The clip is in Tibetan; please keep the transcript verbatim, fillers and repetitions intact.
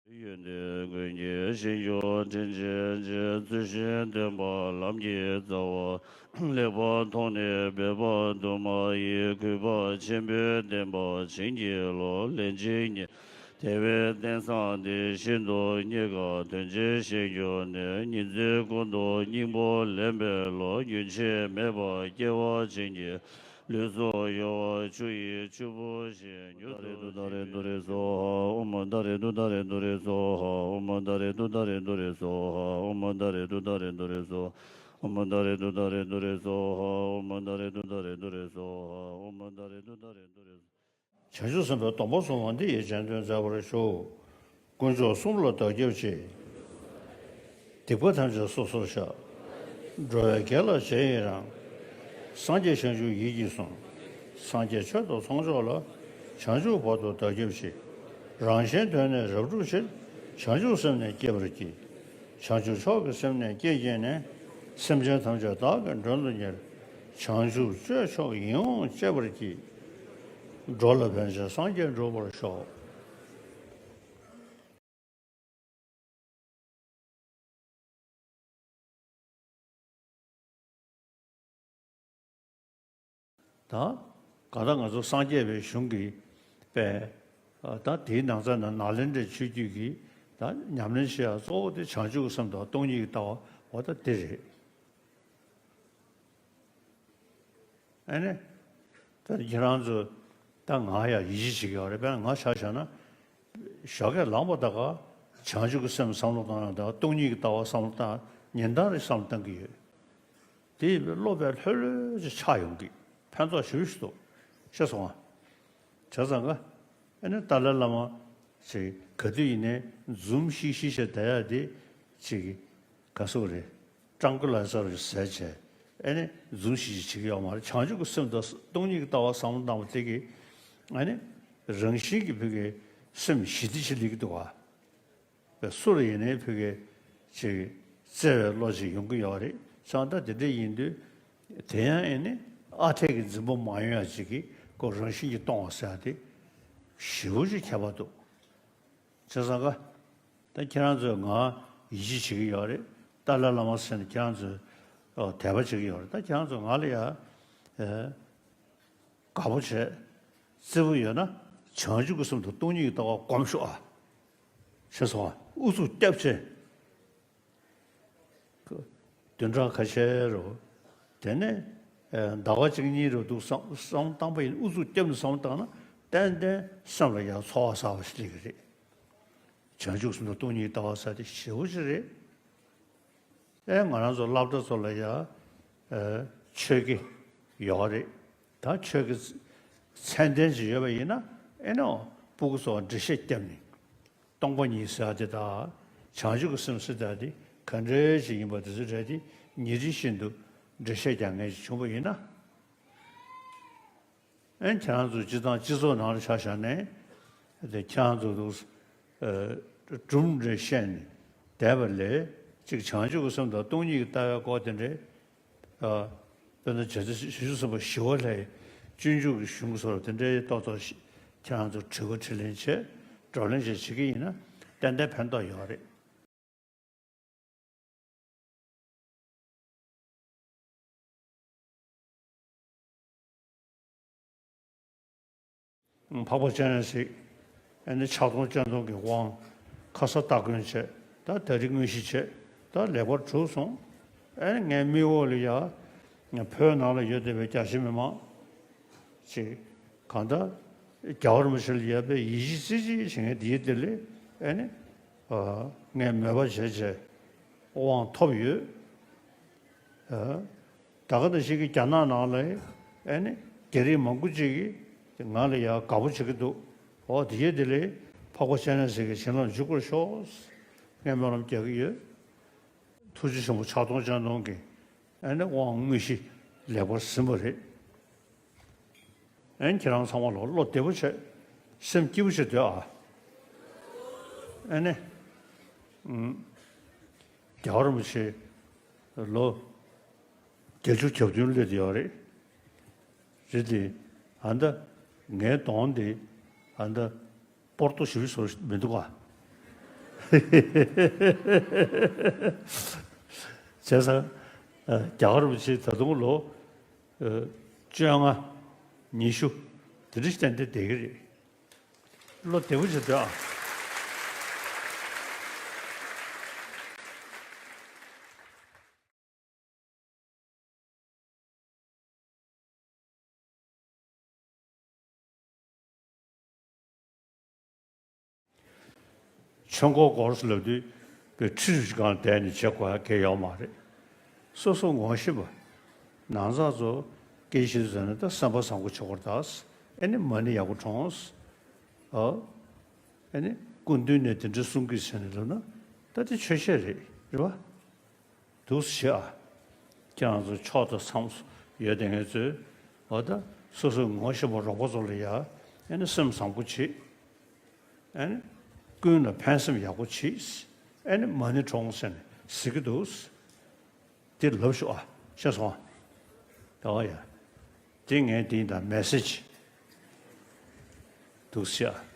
ཡོན་ཏན་ཀུན་གྱི་ཞིང་མཆོག་དྲིན་ཅན་རྗེ། ཚུལ་བཞིན་བསྟེན་པ་ལམ་གྱི་རྩ་བ། ལེགས་པར་མཐོང་ནས་སྦས་པ་དུ་མ་ཡིས། གུས་པ་ཆེན་པོས་བསྟེན་པ་བྱིན་གྱིས་རློབས། ལན་གཅིག་ཉིད་དེ་བས་རྟེན་བཟང་དེ། ཤིན་ཏུ་རྙེད་དཀའ་དོན་ཆེན་ཞིག་གྱུར་ནས། ཉིན་མཚན་ཀུན་ཏུ་སྙིང་པོ་ལེན་པའི་བློ། རྒྱུན་ཆད་མེད་པར་སྐྱེ་བ་ཅན་གྱི་ལུས་སུ་གཡོ་བ། ཆུ་ཡི་ཆུ་བུར་བཞིན་མྱུར་དུ་ད་རེ་ཏུ་ད་རེ་ཏུ་རེ་སྭཱ་ཧཱ། ཨོཾ་ད་རེ་ཏུ་ད་རེ་ཏུ་རེ་སྭཱ་ཧཱ། ཨོཾ་ད་རེ་ཏུ་ད་རེ་ཏུ་རེ་སྭཱ་ཧཱ། ཨོཾ་ད་རེ་ཏུ་ད་རེ་ཏུ་རེ་སྭཱ་ཧཱ། ཨོཾ་ད་རེ་ཏུ་ད་རེ་ཏུ་རེ་སྭཱ་ཧཱ། ཨོཾ་ད་རེ་ཏུ་ད་རེ་ཏུ་རེ་སྭཱ་ཧཱ། བྱང་ཆུབ་སེམས་དཔའི་སྡོམ་པ་བཟུང་བ་འདི་ཡིས་གཅེས་འདོན་མཛད་པར་ཞུ། དཀོན་མཆོག་གསུམ་ལ་བདག་སྐྱབས་མཆི། སྡིག་པ་ཐམས་ཅད་སོ་སོར་བཤགས། འགྲོ་བའི་དགེ་ལ་རྗེས་ཡི་རང་། སངས་རྒྱས་བྱང་ཆུབ་ཡིད་ཀྱིས་བཟུང་། སངས་རྒྱས་ཆོས་དང་ཚོགས་མཆོག་ལ། བྱང་ཆུབ་བར་དུ་བདག་སྐྱབས་མཆི། རང་གཞན་དོན་ནི་རབ་བསྒྲུབ་ཕྱིར། བྱང་ཆུབ་སེམས་ནི་བསྐྱེད་པར་བགྱི། བྱང་ཆུབ་མཆོག་གི་སེམས་ནི་བསྐྱེད་བགྱིས་ནས། སེམས་ཅན་ཐམས་ཅད་བདག་གིས་མགྲོན་དུ་གཉེར། བྱང་ཆུབ་སྤྱོད་མཆོག་ཡིད་འོང་སྤྱད་པར་བགྱི། འགྲོ་ལ་ཕན་ཕྱིར་སངས་རྒྱས་འགྲུབ་པར་ཤོག། ད་ག་ད་ང་ཚོ་སངས་རྒྱས་པའི་གཞུང་གི་པའི་ད་དེའི་ནང་ཚན་ན་ནཱ་ལེནྡྲའི་ཆོས་བརྒྱུད་ཀྱི་ད་ཉམས་ལེན་བྱེད་ཡ་གཙོ་བོ་དེ་བྱང་ཆུབ་ཀྱི་སེམས་དང་སྟོང་ཉིད་ཀྱི་ལྟ་བ་འོ་ད་དེ་རེད། ཨ་ནི། ད་ཁྱེད་རང་ཚོ་ད་ང་ཡ་ཡིད་ཆེས་བྱེད་ཀྱི་ཡོད་རེད། དཔེར་ན་ང་ཆ་བཞག་ན། ཞོགས་ཀས་ལངས་པ་ད་ག་བྱང་ཆུབ་ཀྱི་སེམས་བསམ་བློ་བཏང་ཡང་ད་སྟོང་ཉིད་ཀྱི་ལྟ་བ་བསམ་བློ་བཏང་ཉིན་ལྟར་རེ་བསམ་བློ་བཏང་གི་ཡོད། དེ་ཡིན་པས་བློ་བས་ལྷོད་ལྷོད་ཅིག་ཆགས་ཡོང་གི་ཕན་ཐོགས་ཞེ་པོ་ཞིག་འདུག་ཤེས་སོང་ང་། བྱས་ཙང་ཀ་ཨ་ནི་ཏཱ་ལའི་བླ་མ་ཞིག་ག་དུས་ཡིན་ནའི་འཛུམ་ཤིག་ཤིག་བྱས་བསྡད་ཡ་དེ་ཅིག་ག་སོགས་རེད། ཀྲང་ཀི་ལའི་ཙར་ཟེར་བྱས་ཨེ་ནི་འཛུམ་ཞིག་ཅིག་བྱེད་ཀྱི་ཡོད་མ་རེད། བྱང་ཆུབ་ཀྱི་སེམས་དང་སྟོང་ཉིད་ཀྱི་ལྟ་བ་བསམ་བློ་བཏང་བ་དེ་གིས་ཨེ་ནི་རང་བཞིན་གྱིས་བོད་ཀྱི་སེམས་ཞི་བདེ་ཞིག་སླེབས་ཀྱི་འདུག་ག་སུ་ལ་ཡིན་ནའི་བོད་ཀྱི་ཅིག་བརྩེ་བའི་བློ་ཅིག་ཡོང་གི་ཡོད་རེད། བྱས་ཙང་དེ་འདྲ་ཡིན་དུས་དེ་ཡང་ཨེ་ནི་ཨ་འཐས་ཀྱི་འཛིང་པོ་མ་ཡོང་ཡ་ཅིག་གི་ཁོ་རང་བཞིན་གྱིས་སྟོང་བ་ཟེར་ཡ་དེ་ཞེ་པོ་ཅིག་ཁྱད་པར་འདུག་བྱས་ཙང་ཀ་ད་ཁྱེད་རང་ཚོས་ང་ཡིད་ཆེས་བྱེད་ཀྱི་ཡོད་རེད། ཏཱ་ལའི་བླ་མ་ཟེར་ནས་ཁྱེད་རང་ཚོས་ཨོ་དད་པ་བྱེད་ཀྱི་ཡོད་རེད། ད་ཁྱེད་རང་ཚོས་ང་ལ་ཡ་ཨེ་དགའ་པོ་བྱས་བརྩེ་པོ་ཡོད་ན་བྱང་ཆུབ་ཀྱི་སེམས་དང་སྟོང་ཉིད་ཀྱི་ལྟ་བ་སྒོམ་ཤོག་ཨ། ཤེས་སོང་ཨ། ཨུ་ཚུགས་རྒྱབ་བྱས། བདུན་ཕྲག་ཁ་ཤས་རུ། དེ་ནས་ཟླ་བ་གཅིག་གཉིས་རུ་འདུག་བསམ་བསམ་བཏང་པ་ཡིན། ཨུ་ཚུགས་བརྒྱབ་ནས་བསམ་བཏང་ན་ཏན་ཏན་སེམས་ལ་ཡང་ཚོར་བ་གསར་བ་ཞིག་སླེབས་ཀྱི་རེད། བྱང་ཆུབ་སེམས་དང་སྟོང་ཉིད་ལྟ་བ་ཟེར་དེ་ཞེ་པོ་ཅིག་རེད། ཨེ་ང་རང་ཚོ་སློབ་གྲྭ་ཚོ་ལ་ཡང་ཆོས་དགེ་ཡོད་རེད། ད་ཆོས་དགེ་ཚད་ལྡན་ཅིག་ཡོད་པ་ཡིན་ན་ཨེ་ནོ་སྤུ་གུ་ཚོ་འགྲེལ་བཤད་བརྒྱབ་ནས། སྟོང་པ་ཉིད་ཟེར་ཡ་དེ་དང་། བྱང་ཆུབ་ཀྱི་སེམས་ཟེར་ཡ་དེ་ག་འདྲ་ཞིག་ཡིན་པ་དེ་ཚོ་རེད་དེ། ཉིན་རེ་བཞིན་དུ་འགྲེལ་བཤད་རྒྱག་མཁན་ཞིག་བྱུང་བ་ཡིན་ན། ཨེ་ཁྱེད་རང་ཚོ་སྤྱི་བཏང་སྤྱི་ཚོགས་ནང་ལ་ཆ་བཞག་ནས། དེ་ཁྱེད་རང་ཚོ་འདུག་སྒྲུང་འདྲ་བཤད་ནས་བསྡད་པ་ལས་ཅིག་བྱང་ཆུབ་ཀྱི་སེམས་དང་སྟོང་ཉིད་ཀྱི་ལྟ་བའི་སྐོར་དེ་འདྲའི། དཔེར་ན་རྗེ་བཙུན་བྱང་ཆུབ་སེམས་དཔའ་ཞི་བ་ལྷའི་སྤྱོད་འཇུག་གི་གཞུང་གི་སོགས་དེ་འདྲའི་ཏོག་ཏོག་ཞིག་ཁྱེད་རང་ཚོ་དྲི་བ་དྲིས་ལན་བྱེད། བགྲོ་གླེང་བྱེད་བྱེད་ཀྱི་ཡིན་ན་ཏན་ཏན་ཕན་ཐོགས་ཡོད་རེད། འཕགས་པ་སྤྱན་རས་གཟིགས། ཨ་ནི་ཕྱག་སྟོང་སྤྱན་སྟོང་གི་དབང་། ཁ་ས་སྟ་གོན་བྱས། ད་ད་རིས་དངོས་གཞི་བྱས། ད་ལེགས་པར་གྲུབ་སོང་། ཨ་ནི་ངའི་མིག་འོག་ལ་ཡ། བོད་ནང་ལ་ཡོད་བསྡད་པའི་རྒྱ་ཆེ་མི་མང་ཅིག་གང་ལྟར་རྒྱལ་བ་རིན་པོ་ཆེ་ལ་ཡོད་པའི་ཡིད་ཆེས་རྩེ་གཅིག་བྱེད་མཁན་དེའི་དེ་ལས་ཨ་ནི། ངས་མོས་པ་བྱས་བྱས་དབང་ཐོབ་ཡོད། ད་ག་ནང་བཞིན་གྱི་རྒྱ་ནག་ནང་ལ་ཨེ་ནི་རྒྱ་རིགས་མང་པོ་ཅིག་གིས་ང་ལ་ཡང་དགའ་པོ་བྱེད་ཀྱི་འདུག་འོ་དེ་ཡས་དེ་ལས་འཕགས་པ་སྤྱན་རས་གཟིགས་ཀྱི་བྱིན་རླབས་འཇུག་པར་ཤོག་ངས་སྨོན་ལམ་རྒྱག་གི་ཡོད། ཐུགས་རྗེ་ཆེན་པོ་ཕྱག་སྟོང་སྤྱན་སྟོང་གིས་ཨེ་ནི་དབང་དངོས་གཞི་ལེགས་པར་ཟིན་པ་རེད། ཨེ་ནི་ཁྱེད་རང་ཚང་མ་ལ་བློ་བདེ་པོ་བྱས། སེམས་སྐྱིད་པོ་བྱས་སྡོད་ཨ། ཨེ་ནི། ཨུམ། རྒྱལ་བ་རིན་པོ་ཆེ་ལོ་བརྒྱད་ཅུ་གྱ་བདུན་སླེབས་ཡོད་རེད། རེད་དེ། ཨ་མདའ་ངའི་གདོང་དེ་ཨ་མདའ་སྤོར་ཏོ་ཞེ་པོ་བཟོ་མི་འདུག་ག་བྱས་ཙང་། རྒྱ་གར་རིན་པོ་ཆེ་ད་དུང་ལོ་བཅོ་ལྔ་ཉི་ཤུ་དེ་འདྲ་ཞིག་ཏན་ཏན་བསྡད་ཀྱི་རེད། བློ་བདེ་པོ་བྱེད་དགོས་ཨ། ཆོས་འཁོར་སྐོར་ལབ་དུས་པའི་ཁྲི་རུ་ཅིག་སྒང་བསྡད་ནས་བྱེད་དགོས་ཡ་གང་ཡང་ཡོད་མ་རེད། སོ་སོ་ངོ་ཤེས་པ། ནང་ཚགས་ཚོ་སྐད་ཆ་ཟེར་ན་ད་བསམ་པ་བཟང་པོ་བྱེད་དགོས་རེད་ད། ཨེ་ནི་མ་ཎི་ཡག་པོ་བགྲངས། ཨ། ཨེ་ནི་སྐུ་མདུན་ནས་དེ་འདྲ་གསུང་གི་ཟེར་ནས་ལབ་ན་ད་དེ་ཆོས་བཤད་རེད། རེད་བ། འདུག་སེ་བྱེད་ཨ། ཁྱེད་རང་ཚོ་ཕྱོགས་དང་མཚམས་སུ་ཡོད་བསྡད་མཁན་ཚོས་འོ་ད་སོ་སོའི་ངོ་ཤེས་པ་རོགས་པ་ཚོ་ལ་ཡ་ཨེ་ནི་སེམས་བཟང་པོ་བྱེད། ཨེ་ནི་ཀུན་ལ་ཕན་སེམས་ཡག་པོ་བྱེད། ཨེ་ནི་མ་ཎི་བགྲངས་ཟེར་ནས་ཟེར་གྱི་འདུག་དེ་ལབ་ཤོག་ཨ། ཤེས་སོང་ཨ། ད་བ་ཡ། དེ་ངས་དེ་ཡིན་ད་མེ་སེ་ཇི། འདུག་སེ་བྱེད་ཨ།